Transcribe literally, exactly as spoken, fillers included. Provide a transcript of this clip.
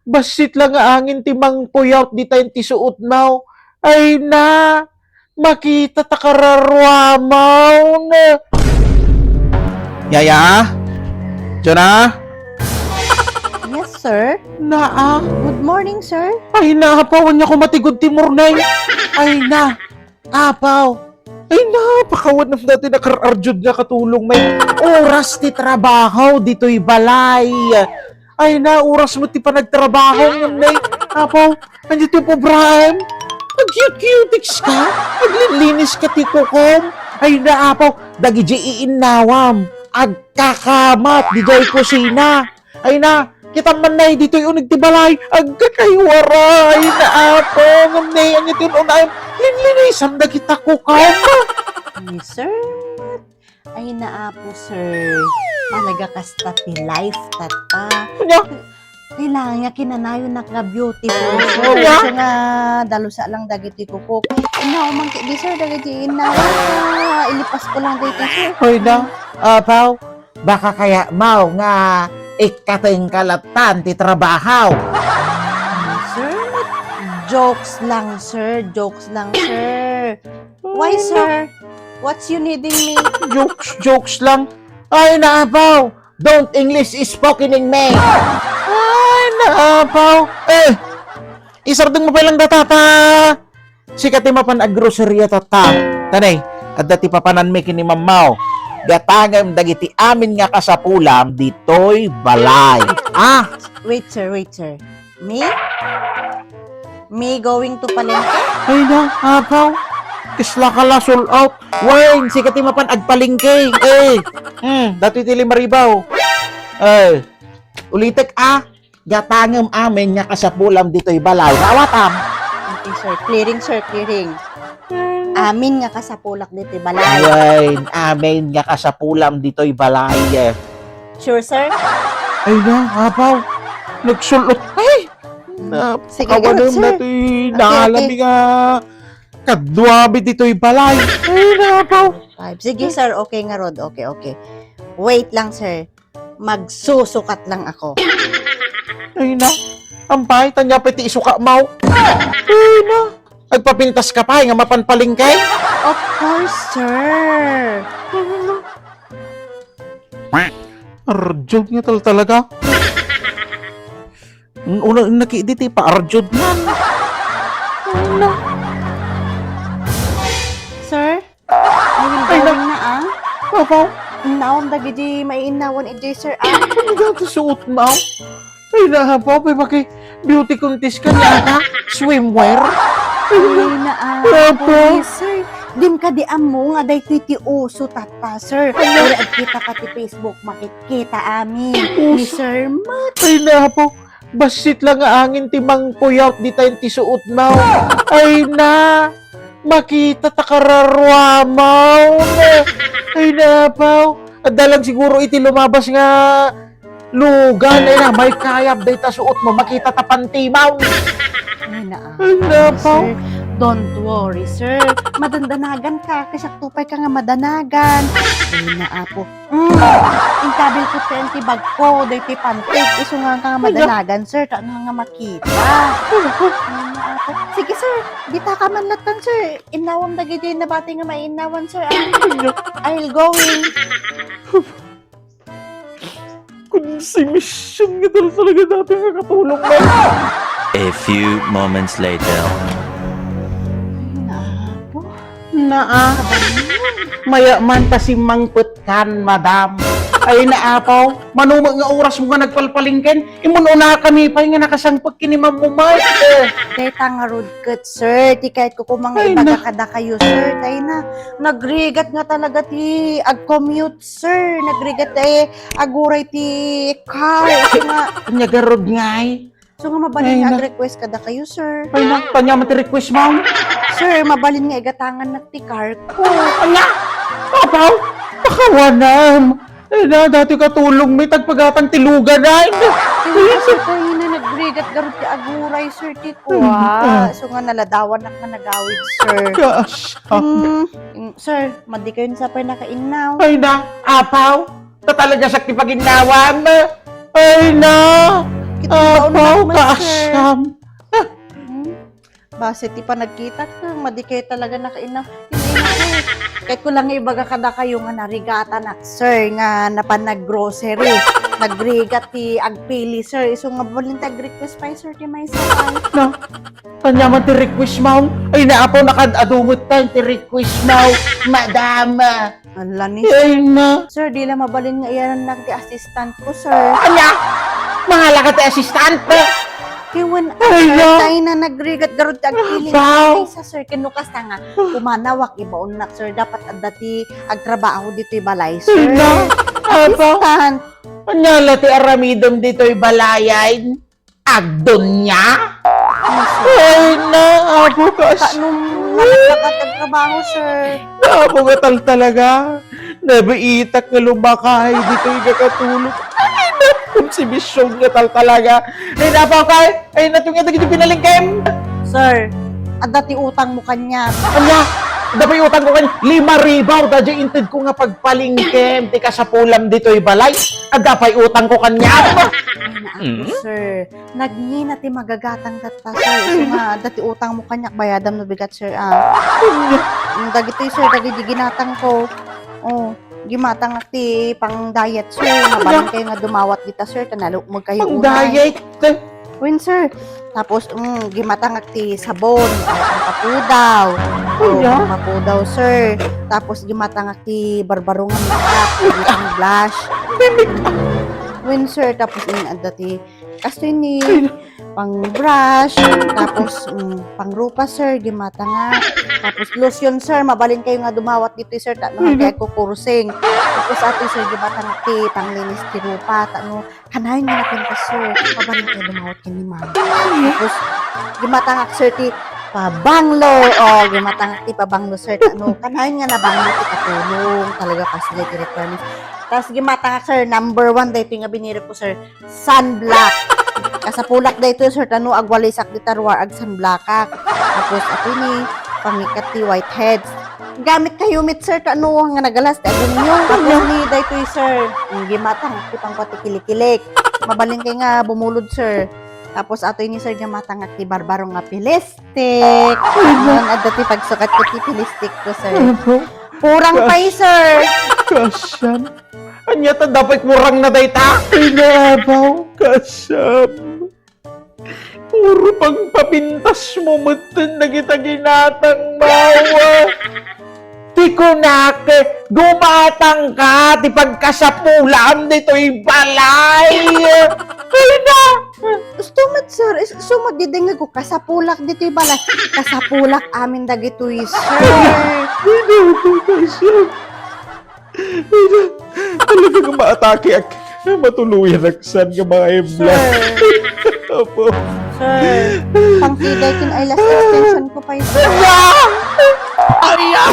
Bassit la nga angin ti mangpuyawt ditayen ti suotmo. Ay na, makita ta kararuamon. Yaya? Jonah? Yes, sir. Naa? Good morning, sir. Ay na, apaw, ania ko matigod ti morning. Ay na, apaw. Ay na, pakawan na dati nakar-arjud nga katulong, may oras ti trabaho ditoy balay. Ay na, oras mo ti panagtrabaho, ngem nay, apaw, ania ti pobraem? Agcute-cutex ka? Aglinlinis ka ti kukom? Ay na, apaw, dagiti iinnawam, agkakamat, didiay kusina. Ay na, kitam man nay, ditoy uneg ti balay, agkakaywaray na, apo, ngem nay, ania ti un-unaem? Linlinisam dagita kukom. Ay, sir. Ay, naapo, sir. Talaga kasta ti life, tatta. Ania? Kailangan nga kinanayon na ka beautiful, sir. Ania? Isu nga dalusa lang dagiti kukok. Innaw man kidi, sir, dagiti innaw. Ah, ilipas ko lang dito, sir. Hoy na, apaw, baka kayatmo nga ikkatenka lattan ti trabaho. Sir, jokes lang, sir. Jokes lang, sir. Why, sir? What's you needing me? Jokes, jokes lang. Ay, naapaw! Don't English spoken in me! Ay, naapaw! Eh, isardeng mo pa lang data ta. Sika ti mapan aggroceria, tatta. Tanay, adda ti papananmi ken ni Mammaw. Gatangem dagiti amin nga kasapulam ditoy balay. Ah! Wait, sir, wait, sir. Me? Me going to palengke? Ay na, apaw. Kasla ka la, sold out. Wen, sika ti mapan agpalengke. Eh, hmm, datoy ti lima ribu. Eh, ulitek, ah. Gatangem amin nga kasapulam ditoy balay. Naawatam? Okay, sir. Clearing, sir. Clearing. Amin nga kasapulak ditoy balay. Wen, amin nga kasapulam ditoy balay. Sure, sir? Ay na, apaw. Nagsul-ot. Ay! Sige, kawanem sir. Dati, okay, naalami nga kaduami ditoy balay. Ay na, apaw. Five. Sige, sir. Okay ngarud. Okay, okay. Wait lang, sir. Magsusukat lang ako. Ay na, ampay, tanya pa ti isuka mo. Ay na, agpapintas ka pa, nga mapan palengke? Of course, sir. Arjud nga tal-, talaga. Una, nakidi ti pa-arjud man. Ay na. Sir? I will going na, ah. Papa? Innawan dagiti maiinnawan idiay, sir, ah. Ano nga ti suot mo? Ay, na, Papa, maki beauty contest ka niya, ha? Swimwear? Ay, na, ah, Papa. Sir, dim ka di ammo nga daytoy ti uso, tatta, sir. Pero agkita ka ti Facebook, makikita amin ni Sir Mat. Ay, na, Papa. Bassit la nga angin ti mangpuyawt ditayen ti suot mo. Ay na, makita ta kararuamon. Ay na, apaw. Adda lang siguro iti lumabas nga lugan. Ay na, may kayab dayta suot mo. Makita ta pantimaw. Ay na, apaw. Sir, don't worry, sir. Madandanagan ka. Kasakto pay ka nga madanagan. Ay na, apo. Mm. Inkabil ko ti bag ko, daytoy pantik. Isu nga nga madanagan, sir, ta nga makita. Sige, sir. Dita ka man lattan, sir. Innawam dagiti nabati nga mainnawan, sir, ah. I'll going. Konsumisyon nga tal-, talaga dati nga katulong na. A few moments later. Ay, naapo. Naa. Maya man ta simmangpet kan, madam. Ay, naapaw. Mano met nga oras mo nga nagpalpalingken? Imun-una kami pay nga nakasangpet ken ni Ma'am Mumay. Dayta ngarud ket, sir, ti kayatko koma nga ibaga kadakayo, sir. Tay na, nagrigat nga talaga ti ag-commute, sir. Nagrigat, eh, aguray ti car. Isu nga, ania garud ngay? So nga mabalin nga ag-request kadakayo, sir. Ay, na, ania man ti request, ma'am? Sir, mabalin nga igatangannak ti car ko. Ania? Apaw? Pakawanam! Ay, na, dati katulong mi, tagpagatang ti lugan, ay. Ay, sir, kayo na nagrigat garud ti aguray, sir, ti kua. So nga naladawanak nga nagawid, sir. Gosh. Mm, mm, sir, madi kayo sa pay nakainnaw. Ay, na, apaw? Ta talaga siak ti paginnawam. Ay na! Apo, kaasam. Hmm? Base ti panagkitak, madi kayo talaga nakainam. Hindi na, sir. Kahit ko lang ibaga kada kayo nga narigatan ak, sir, nga napan nag-grocery. Nagrigat ti agpili, sir. Isu nga balin ti ag-request pay, sir, ti maysa pay. No? Ania man ti request, ma'am? Ay, naapo, nakad-adu met tayo ti request, ma'am. Madam. Ala ni Ay, na. Sir, di la mabalin nga iyanak ti assistant ko, sir. Ania? Mangala ka ti assistant? Kiwan, Ay, sir, na. Tayo na nagrigat garud ti agpili Wow. Sa, sir, kinukas ta nga. Kumanawak, ibaonnak, sir. Dapat adda ti agtrabaho ditoy balay, sir. Ay, na. Apo. Assistant. Ania la ti aramidem ditoy balayen? Agdunya? Ay, na, apo, kas- Paano naglakat ang trabaho, sir? Apo nga tal talaga. Nabiitak nga lumakay ditoy nga katulog. Ay, na, konsibisyon nga tal talaga. Ay, na, apo, kay, ay, na, tunga dagiti pinalingkem. Sir, adda ti utang mo kanya. Ania? Adda pay utang ko kanya. Lima ribaw, da di inted ko nga pagpalingkem. Ti kasapulam ditoy balay. Adda pay utang ko kanya. Ay, na, apo, sir. Nagngina ti magagatang tatta, sir. Isu nga, adda ti utang mo kaniak, bayadam no bigat, sir, ah. Mm, dagitoy, sir, dagiti ginatang ko. Oh, gimatangak ti pang-diet, sir. Mabalin kayo nga dumawat dita, sir. Ta nalukmeg kayo unay. Pang-diet? Wen, sir. Tapos, mm, gimatangak ti sabon, ay, pampapudaw. Oh, pampapudaw, sir. Tapos, gimatangak ti barbarong nga makeup, ti pang-blush. Wen, sir. Tapos, mm, adda ti Kastoy ni pang-brush, tapos, mm, pangrupa, sir, gimatangak. Tapos lotion, sir, mabalin kayo nga dumawat ditoy, sir, ta no, kay agkukursing. Tapos ato, sir, gimatangak ti panglinis ti rupa, ta no, kanayon nga napintas, sir, mabalin kayo dumawat ken ni ma'am. Tapos, gimatangak, sir, ti pabanglo. Oh, gimatangak ti pabanglo, sir, ta no, kanayon nga nabanglo ti katulong. Talaga, kasi ti requirements. Tapos, gimatangak, sir, number one, daytoy nga binirek ko, sir. Sunblock. Kasapulak daytoy, sir, ta no agwalisak dita ruar, agsunblockak. Tapos, ato ni, pangikat ti whiteheads. Gamit kayo met, sir, ta no nga nagalas ti agumyo. Tapos ni daytoy, sir, mm, gimatangak ti pangkua ti kilikilik. Mabalin kayo nga bumulod, sir. Tapos, ato ni, sir, gimatangak ti barbaro nga pilistik. Ngan, adda ti pagsukat ko ti pilistik ko, sir. Kurang pay, sir. Kasyan. Ania ta adda pay kurangna dayta? Ay, naabaw, kasam. Puro pagpapintas mo metten dagita ginatang, mawa. Ti kunak, gumatang ka, ti pagkasapulam ditoy balay. Ay na! Gusto met, sir, is-, isu met didengngeg ko, kasapulak ditoy balay. Kasapulak amin dagitoy, sir. Ay, naabaw, kasam. Talaga nga maatakeak. Matuloyan ak saan nga mga high blood. Sir. Apo. Sir, pangkiday kin eyelash extension ko pa yun. Ala! Ala!